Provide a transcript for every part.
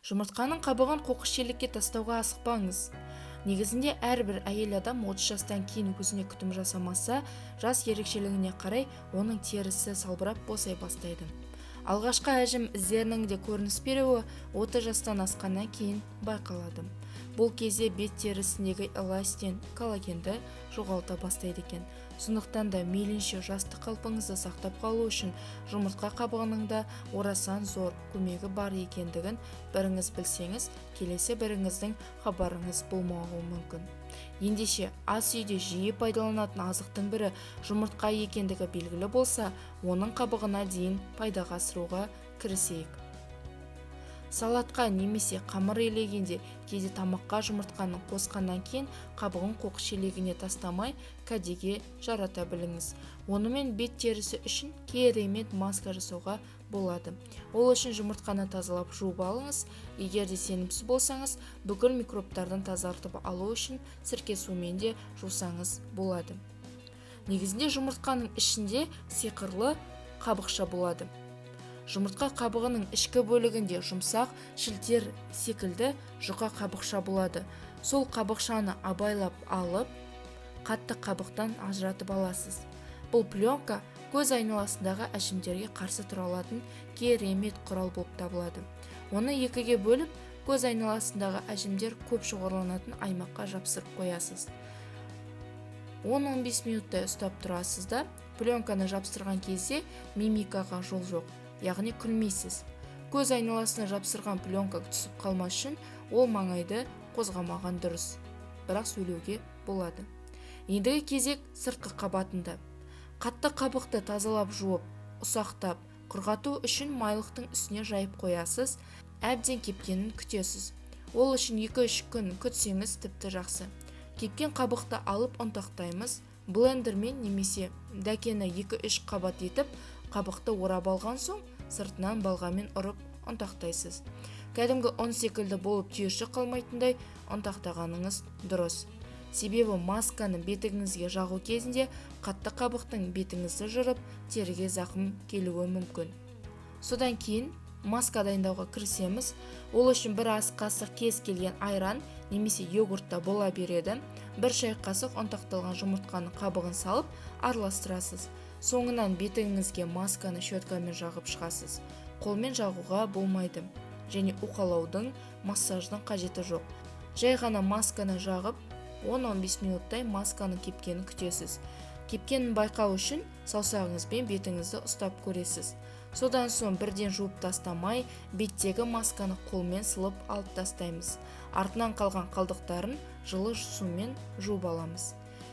Жұмыртқаның қабығын қоқыс шелекке тастауға асықпаңыз. Негізінде әрбір әйел адам 30 жастан кейін өзіне күтім жасамаса, жас ерекшелігіне қарай оның терісі салбырап, босай бастайды. Алғашқы әжім іздерінің де көрініс беруі 30 жастан асқаннан кейін байқалады. Бұл кезде бет терісіндегі эластин, коллагенді жоғалта бастайды екен. Сондықтан да мейлінше жастық қалпыңызды сақтап қалу үшін жұмыртқа қабығының да орасан зор көмегі бар екендігін біріңіз білсеңіз, келесі біріңіздің хабарыңыз болмауы мүмкін. Ендеше, ас үйде жиі пайдаланатын азықтың бірі жұмыртқа екендігі белгілі болса, оның қабығына дейін пайдаға асыруға кірісейік. Салатқа немесе қамыр илегенде, кейде тамаққа жұмыртқаны қосқаннан кейін қабығын қоқыс шелегіне тастамай, кәдеге жарата біліңіз. Онымен бет терісі үшін керемет маска жасауға болады. Ол үшін жұмыртқаны тазалап, жуып алыңыз. Егер де сенімсіз болсаңыз, бүкіл микробтардан тазартып алу үшін сірке сумен де жусаңыз болады. Негізінде жұмыртқаның ішінде сиқырлы қабықша болады. Жұмыртқа қабығының ішкі бөлігінде жұмсақ шілтер секілді жұқа қабықша болады. Сол қабықшаны абайлап алып, қатты қабықтан ажыратып аласыз. Бұл пленка көз айналасындағы әжімдерге қарсы тұра алатын керемет құрал болып табылады. Оны екіге бөліп, көз айналасындағы әжімдер көп шоғырланатын аймаққа жапсырып қоясыз. 10-15 минуттай ұстап тұрасыз да, пленканы жапсырған кезде мимикаға жол жоқ, яғни күлмейсіз. Көз айналасына жапсырған пленка түсіп қалмас үшін ол маңайды қозғамаған дұрыс, бірақ сөйлеуге болады. Ендігі кезек сыртқы қабатында. Қатты қабықты тазалап, жуып, ұсақтап, құрғату үшін майлықтың үстіне жайып қоясыз. Әбден кепкенін күтесіз. Ол үшін 2-3 күн күтсеңіз, тіпті жақсы. Кепкен қабықты алып, ұнтақтаймыз блендермен немесе дәкені 2-3 қабат етіп, қабықты орап алған соң, сыртынан балғамен ұрып ұнтақтайсыз. Кәдімгі ұн секілді болып, түйіршік қалмайтындай ұнтақтағаныңыз дұрыс. Себебі масканы бетіңізге жағу кезінде қатты қабықтың бетіңізді жырып, теріге зақым келуі мүмкін. Содан кейін маска дайындауға кірісеміз. Ол үшін бір ас қасық кез келген айран немесе йогурт та бола береді, бір шай қасық ұнтақталған жұмыртқаның қабығын салып, араластырасыз. Соңынан бетіңізге масканы щеткамен жағып шығасыз. Қолмен жағуға болмайды және уқалаудың, массаждың қажеті жоқ. Жай ғана масканы жағып, 10-15 минуттай масканың кепкенін күтесіз. Кепкенін байқау үшін саусағыңызбен бетіңізді ұстап көресіз. Содан соң бірден жуып тастамай, беттегі масканы қолмен сылып алып тастаймыз. Артынан қалған қалдықтарын жылы сумен жуып аламыз.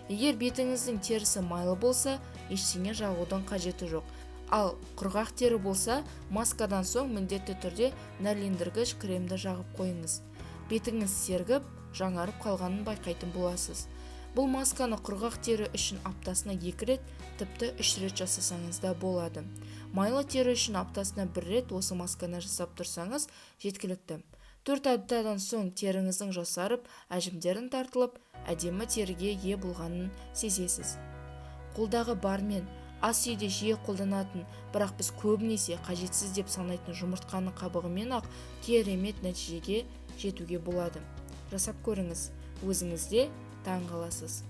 Егер бетіңіздің терісі майлы болса, ештеңе жағудың қажеті жоқ. Ал құрғақ тері болса, маскадан соң міндетті түрде нәрлендіргіш кремді жағып қойыңыз. Бетіңіз сергіп, жаңарып қалғанын байқайтын боласыз. Бұл масканы құрғақ тері үшін аптасына екі рет, тіпті үш рет жасасаңыз да болады. Майлы тері үшін аптасына бір рет осы масканы жасап тұрсаңыз, жеткілікті. 4 аптадан соң теріңіздің жасарып, әжімдерін тартылып, әдемі теріге ие болғанын сезесіз. Қолдағы бармен ас үйде жиі қолданатын, бірақ біз көбінесе қажетсіз деп санайтын жұмыртқаның қабығымен ақ керемет нәтижеге жетуге болады. Жасап көріңіз, өзіңіз де таң қаласыз.